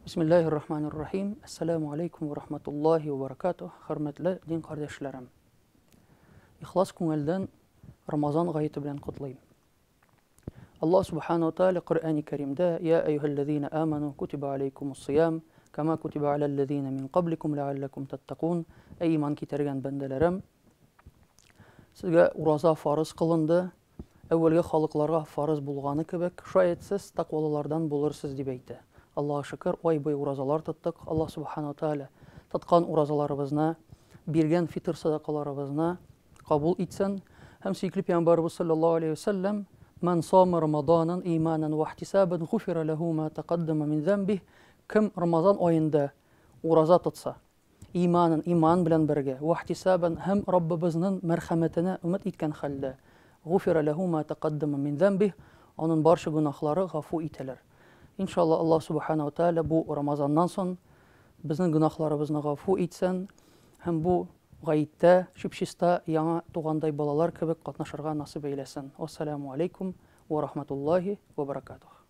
Бисмиллаһир рахманир рахим. Ассаламу алейкум ва рахматуллахи ва баракатух. Хөрмәтле дин кардәшләрем. Ихлас күңелдән Рамазан гаете белән котлыйм. Аллаһ субхану ва тааля Коръәни Кәримдә: "Я әйюһәлләзина аману кутиба алейкумус сиям, кама кутиба аләлләзина мин кабликум ләалләкум таттакун." Әй иман китергән бәндәләрем, сезгә ураза фарыз кылынды, әүвәлге халыкларга фарыз булганы кебек, шаять сез тәкъвалылардан булырсыз, дип әйтә. Аллаһыга шөкер, ай буе уразалар тоттык. Аллаһ субхану ва тааля тоткан уразаларыбызны, биргән фитыр садакаларыбызны кабул итсен. Һәм сөекле пәйгамбәребез саллаллаһу алейһи ва сәлләм: "Ман сама Рамаданан иманан ва ихтисабан гуфира ләһу ма тәкаддама мин зәмбих", кем Рамазан аенда ураза тотса, иманын, иман белән бергә, вахтисабан, һәм Раббыбызның мәрхәмәтенә өмет иткән хәлдә, гуфира ләһу ма тәкаддама мин зәмбих, анын барча гөнаһлары гафу ителер. Иншалла, Аллаһ субхана ва тааля бу Рамазаннан соң безнең гөнаһларыбызны гафу итсен һәм бу гаеттә чип-чиста яңа тугандай балалар кебек катнашырга насыйп әйләсен. Вассаламу алейкум ва рахматуллахи ва баракатух.